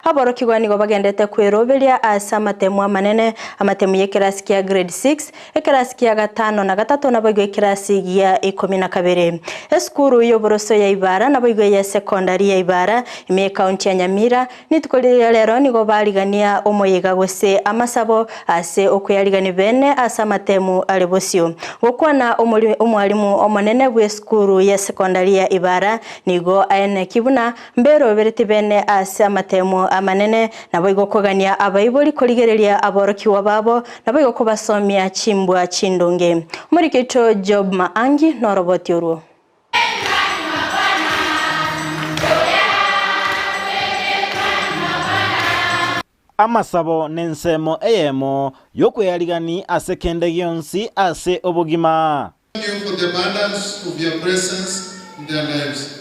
Aborokigwa nigo bagendete kweroberia ase amatemu amanene, amatemu y'ekerasi kia grade 6, ekerasi kia gatano na gatato naboigo ekerasi gia ikomi na kabere. Esukuru y'oboroso ya Ibara naboigo eye sekondari ya Ibara ime y'ekaunti ya Nyamira, Rituko riria rero nigo barigania omoyega gose amasabo ase okweyarigania bene ase amatemu are bosio. Gokwana omwalimu omonene bw'esukuru ya sekondari ya Ibara nigo aeneki buna mberobereti bene ase amatemu amanene, naboigo kogania abaibori korigereria aborokigwa babo, naboigo kobasomia chimbwa chindonge. Omoriki oito Job Maangi noroboti orwo. Amasabo nensemo eyemo y'okweyarigani ase kende gionsi ase obogima. Thank you for the abundance of your presence in their lives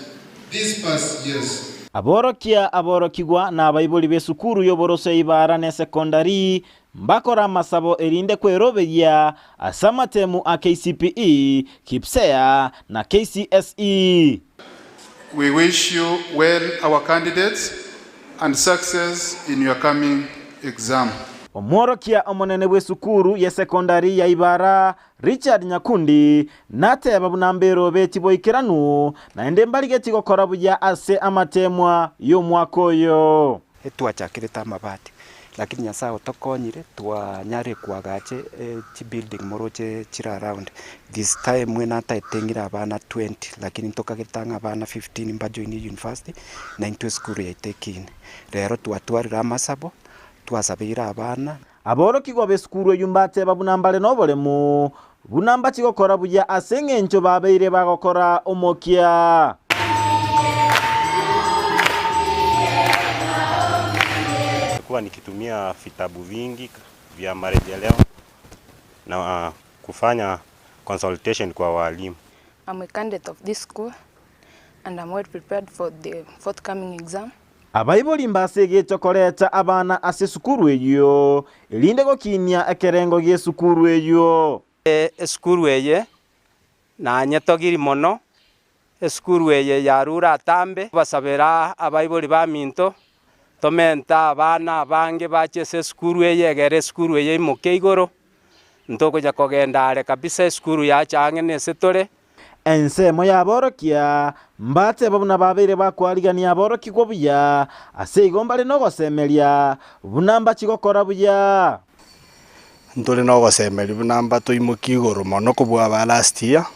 these past years. Aborokia, aborokigwa, na abaibori b'esukuru y'oboroso ya Ibara ne Sekondari Mbakore amasabo erinde kweroberia ase amatemu a KCPE, KPSEA na KCSE. We wish you well our candidates and success in your coming exam. Omworokia omonene bw'esukuru y'esekondari ya Ibara, Richard Nyakundi, nateba buna mberobeti boikeranu naende mbarigetie gokora buya ase amatemwa y'omwaka oyo. Etwachakerete amabati, lakini Nyasaye otokonyire twanyarire koagacha chibuilding moroche chire around. This time nataete ng'ire abana 20 lakini ntokagete ang'e abana 15 mbajoinie university, na intwe esukuru yaito ekine. Rero twatwarire amasabo, twasabeire abana. Aborokigwa b'esukuru eyio mbateba buna mbare noboremu, buna mbachie gokora buya ase engencho babeire bagokora omokia. Nimekuwa nikitumia vitabu vingi vya marejeleo na kufanya consultation kwa walimu. I'm a candidate of this school and I'm well prepared for the forthcoming exam. Abaibori mbasegete koreta abana ase esukuru eyio, erinde gokinia ekerengo gi'esukuru eyio. Esukuru eye nanyetogiri mono, esukuru eye yarure atambe. Basabera abaibori baminto, tomente abana abange bache ase esukuru eye egere esukuru eye imoke igoro, ntokonya kogenda are kabisa esukuru yacha ang'e nese tore. Ensemo y'aborokia mbateba buna babeire bakwarigania aborokigwa buya, ase igo mbare nogosemeria buna mbachie gokora buya. Ntore nogosemeria buna mbatoimokie igoro mono kobua aba last year,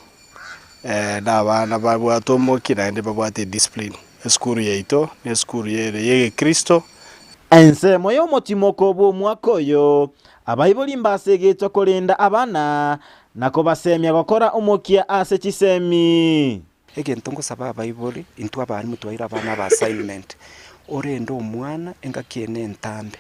na abana babwate omokia naende babwate ediscipline. Esukuru yaito na esukuru ere ya egekristo. Ensemo y'omotimoko bw'omwaka oyo, abaibori mbasegetwe korenda abana Na kobasemia gokora omokia ase chisemi. Egento ngosaba abaibori, intwe abalimu twaire abana aba assignment, orende omwana engaki eye ne entambe,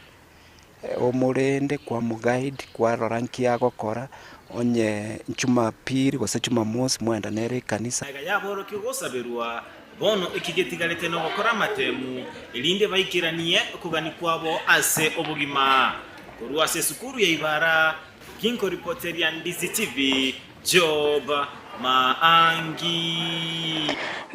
omorende kwamoguide kwarora nki agokora, onye jumapili gose jumamosi mwaenda nere ekanisa. Magega y'aborokigwa gosaberwa, bono eki getigarete nogokora amatemu, erinde baikeranie okogania kwabo ase obogima. Korwa ase esukuru ya Ibara, Ginkoripoteria Ndizi TV, Job Maangi.